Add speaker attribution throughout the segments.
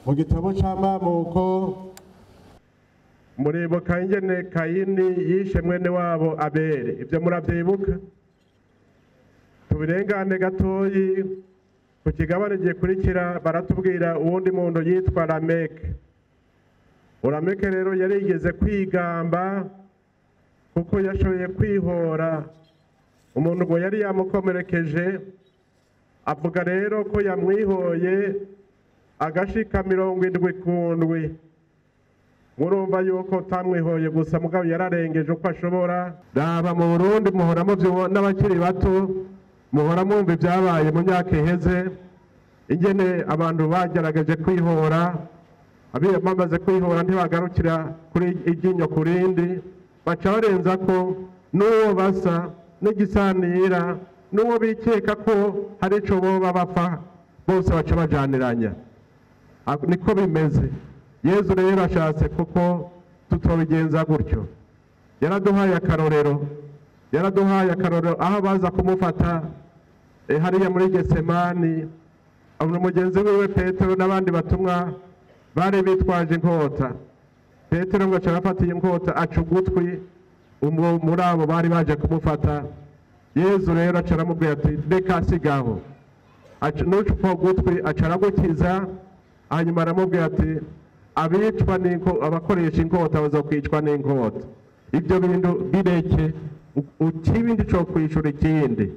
Speaker 1: Mu gitabo c'amamuko muribuka ingene Kayini yishe mwene wabo Abeli. Ibyo muravyibuka? Tubirengane gatoyi. Ku kigabane gikurikira baratubwira uwundi muntu yitwa Lameke. Lameke rero yarigeze kwigamba kuko yashoboye kwihora umuntu ngo yari yamukomerekeje, avuga rero ko yamwihoye agashika 77. Murumva yuko tamwihoye gusa, mugabo yararengeje uko ashobora. Raba mu Burundi muhora muvyo n'abakiri bato, muhora mwumva ibyabaye mu myaka iheze, ingene abantu bagerageje kwihora. Bamaze kwihora ntibagarukira kuri iryinyo ku rindi, baca barenza ko n'uwo basa n'igisanira n'uwo bikeka ko hari ico boba bapfa, bose baca bajaniranya. Niko bimeze. Yezu rero ashatse kuko tutobigenza gutyo. Yaraduhaye akarorero, yaraduhaye akarorero aho baza kumufata hariya muri Getsemani, mugenzi wiwe Petero n'abandi batumwa bari bitwaje inkota. Petero ngo aca arafata iyo nkota aca ugutwi muri abo bari baje kumufata. Yezu rero aca aramubwira ati reka sigaho, nuca uko gutwi aca aragukiza. Hanyuma aramubwira ati abicwa abakoresha inkota bazokwicwa n'inkota. Ibyo bintu bireke, ikibindi co kwishura ikindi,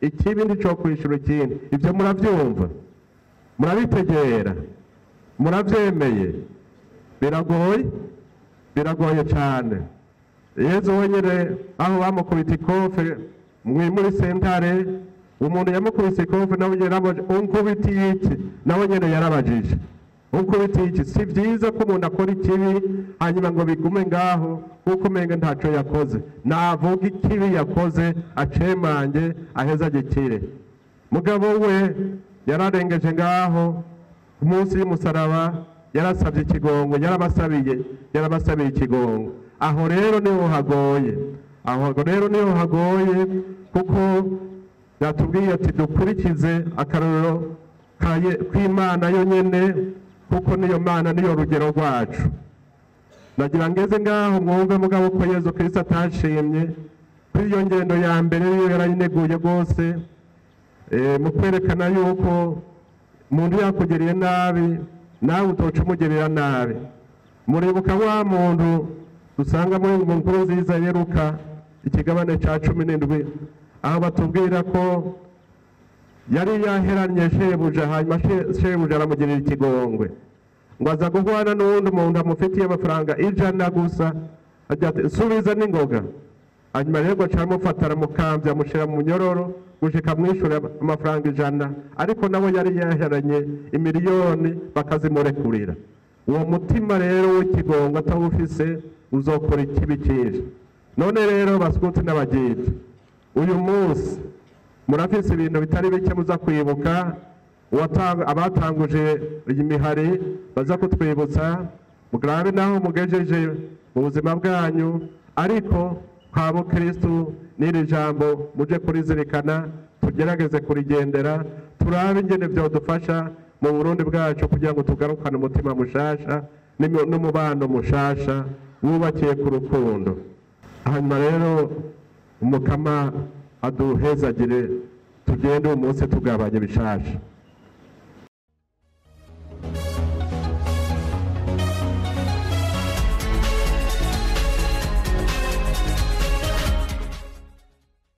Speaker 1: ikibindi co kwishura ikindi. Ibyo muravyumva, murabitegera, muravyemeye? Biragoye, biragoye cyane. Yezu wenyine aho bamukubita ikofe muri sentare, umuntu yamukubise ikofe nawe nyene unkubitiye iki? Nawe nyene yarabajije unkubitiye iki? Si vyiza ko umuntu akora ikibi hanyuma ngo bigume ngaho kuko umenga ntaco yakoze. Navuga ikibi yakoze acemange aheza agikire. Mugabo we yararengeje ngaho. Ku munsi y'umusaraba yarasabye ikigongo, yarabasabiye ikigongo. Aho rero niho hagoye, aho rero niho hagoye, kuko yatubwiye ati dukurikize akarorero kw'Imana yonyene, kuko niyo Mana niyo rugero rwacu. Nagira ngeze ngaho mwumve mugabo ko Yezu Kristo atashimye kuri iyo ngendo ya mbere, yo yarayineguye rwose, mu kwerekana yuko umuntu yakugiriye nabi nawe utoca umugirira nabi. Muribuka wa muntu dusanga muri nkuru nziza yeruka ikigabane ca 17, aho batubwira ko yari yaheranye shebuja, hanyuma shebuja aramugirira ikigongwe, ngo aza guhwana n'uwundi muntu amufitiye amafaranga 100 gusa, agira ati subiza n'ingoga. Hanyuma rero aca aramufata aramukambya amushyira mu munyororo gushika amwishyura amafaranga 100, ariko nawe yari yaheranye imiliyoni bakazimurekurira. Uwo mutima rero w'ikigongo atawufise uzokora ikibi cyinshi. None rero basikuti n'abagiti, uyu munsi murafise ibintu bitari bike muza kwibuka. Abatanguje iyi mihari baza kutwibutsa, mugarabe naho mugejeje mu buzima bwanyu, ariko kwa Kristo n'iri jambo muje kurizirikana, tugerageze kurigendera, turabe ingene vyodufasha mu Burundi bwacu kugira ngo tugarukane umutima mushasha n'umubano mushasha wubakiye ku rukundo. Hanyuma rero umukama aduhezagire, tugende umunsi tugabanye bishasha.